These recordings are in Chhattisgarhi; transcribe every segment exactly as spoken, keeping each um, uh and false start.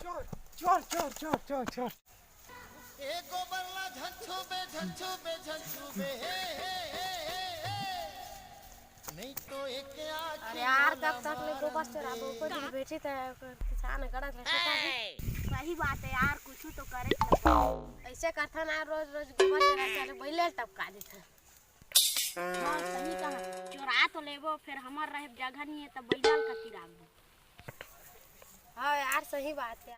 चोर, चोर, चोर, चोर, चोर, चोर। ए गोबर ला झन छूबे, झन छूबे, झन छूबे, हे, हे, हे, हे, हे। नहीं तो एक आँखी अरे यार, कब तक ले गोबर चोराबो? ऊपर दिन बैठी त किसान गड़त रखे था। सही बात है यार, कुछ तो करे। ऐसे करथन यार, रोज रोज गोबर चोरा चोरा बैले टपका देथे। हाँ, सही कहा। चोरा तो लेबो, फिर हमर रहे जगह नहीं है, तब बैला ल कति राखबो। हाँ यार, सही बात है।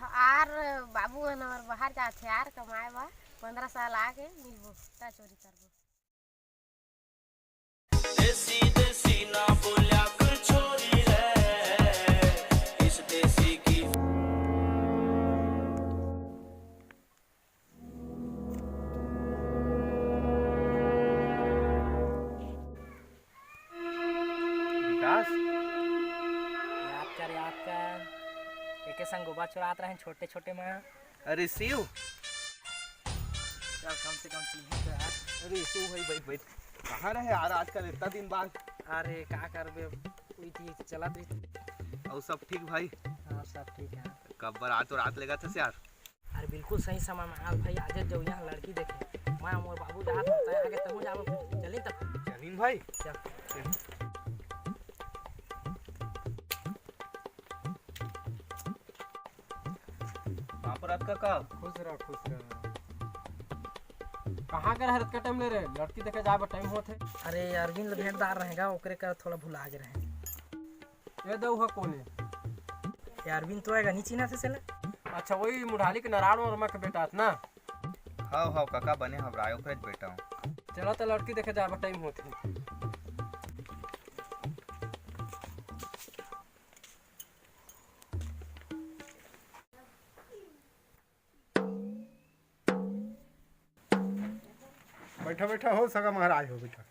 यार, बाबू हन हमर बाहर जाथे यार कमाए बर, पंद्रह साल आगे मिलबो, त चोरी करबो। देसी देसी ना बोल्या कर छोरी रे, इस देसी की। विकास। याद कर, याद कर। एके संग गोबर चुरात रहेन छोटे छोटे में। अरे शिव। चल, कम से कम चिन्हे तो यार। अरे शिव भाई, बैठ, बैठ। कहाँ रहे यार आजकल इतना दिन बाद? अरे, का करबे, उही चीज चलत रही। अउ सब ठीक भाई? हाँ, सब ठीक है। कब बर आज तो रात लेगा था यार। अरे बिल्कुल सही समय में आल भाई, आजे जाऊ यहाँ लड़की देखे। मैं मोर बाबू जात हूँ, तय आगे तहूँ जाबो, चली तब। चलीन भाई। चल। बाप रथ का का? खुश रह, खुश रह। कहाँ कर हरत का टाइम ले रे? लड़की देखे जाए बर टाइम होत है। अरे अरविंद भेंटदार रहेगा, ओकरे कर थोड़ा भुला गे रहे। ए दऊ ह कोन ए? ये अरविंद तो आएगा, नहीं चिन्हा थे सेला? अच्छा, वही मुढ़ाली के नारायण वर्मा के बेटा आत ना? हाव, हाव, काका बने हवराय, ओकरेच बेटा हूँ। चला त लड़की देखे जाबा टाइम होत हे। बैठा, बैठा हो, सगा महाराज हो, बैठा।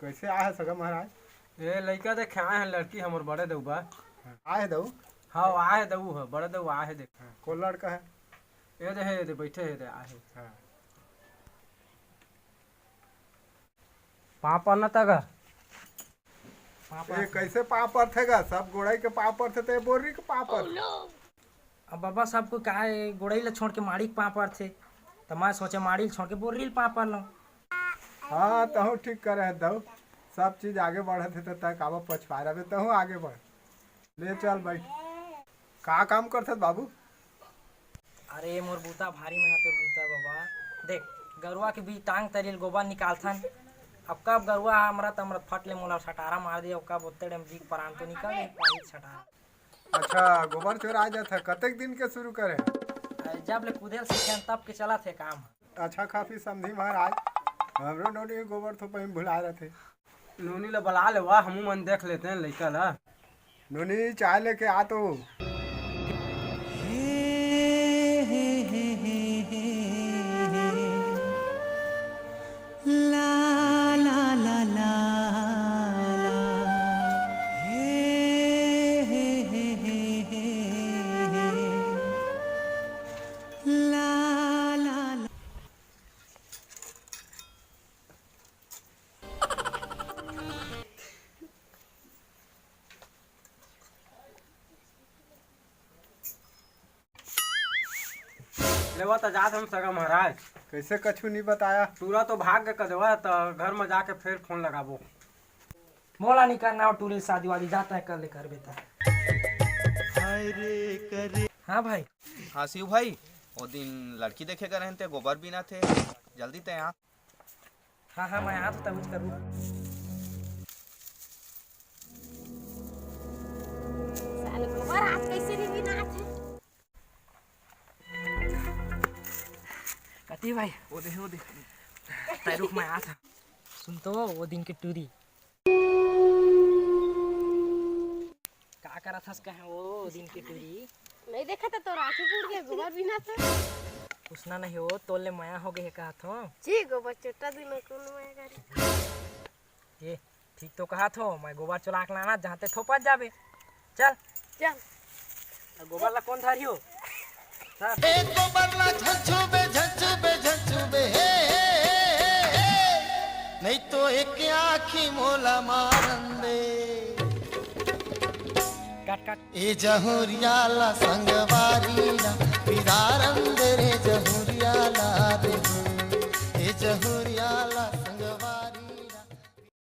कैसे आए है सगा महाराज? ए, लइका देखे आए हैं, लड़की हमर बड़े दऊ बा। आए है दऊ? हाँ, आए है दऊ, है, बड़े दऊ आए है, देख। हाँ, कौन लड़का है? ए दे, हे दे, बैठे हे दे, आए है। हाँ। पाँव पर न तगा। पाँव ए, परथे। कैसे पाँव परथे गा? सब गोड़ाई के पाँव परथे, ते बोर्री के पाँव परथे। अब बाबा, सब कोई काय गोड़ाई ला छोड़ के माड़ी के पाँव परथे, त मैं सोचे माड़ी ला छोड़ के बोर्री ला पाँव पर लूँ। हाँ, तहूँ ठीक करे है दऊ। सब चीज आगे बढ़त है, त तय काबर पछुआ रहे, तहूँ आगे बढ़। ले चल भाई। का काम करथस बाबू? अरे मोर बूता भारी मेहनत के बूता बाबा। देख, गरुआ के बीच टांग तरी ले गोबर निकालथन। अब कब गरुआ हमर त हमर फट ले मोला सटारा मार दे, अब कब ओत्ते टाइम बीक परान तो निकल दे, पाही सटारा। अच्छा, गोबर चोराए जात हे, कतेक दिन के शुरू करे? अरे जब ले कुदेल सीखेन तब के चलत हे काम। अच्छा काफी समधी महाराज, हमरो नोनी गोबर थोपई में भुला रथे। नोनी ला बला ले वा, हमू मन देख लेते हैं लइका ला। नोनी, चाय लेके आ तो। लेवा त जात हम सगा महाराज। कैसे कछु नहीं बताया? टूरा तो भाग के कदवा, त घर में जाके फिर फोन लगाबो। मोला नहीं करना हो टूरी शादी वादी, जाता है कर ले कर बेटा। हाँ भाई। हाँ शिव भाई, वो दिन लड़की देखे गए रहन ते गोबर बिना थे, जल्दी ते यहाँ। हाँ, हाँ, मैं आत हूँ, तब कुछ करूँ। साले गोबर आज कैसे नहीं बिना आथे? कति भाई? वो दे, वो दे। तै रुक, मैं आत हूँ। सुन तो, वो दिन के टूरी। का करत हस कहे वो दिन के टूरी? नहीं देखा था तो राखी फूट के गोबर बिना था। उसना नहीं हो, तोले मया हो गए कहत हो। जी गोबर चोट्टा दिन कौन मया करी? ये ठीक तो कहत हो, मैं गोबर चुला के लाना जहाँ ते थोपत जाबे। चल। चल। अब गोबर ला कौन धारी हो? सर। ए गोबर ला झन छूबे, झन छूबे, झन छूबे, हे, हे, हे, हे, हे। नहीं तो एक आँख कि मोला मारन दे। काट काट। ए जहुरिया ला संगवारी ला बिदारन दे रे जहुरिया ला।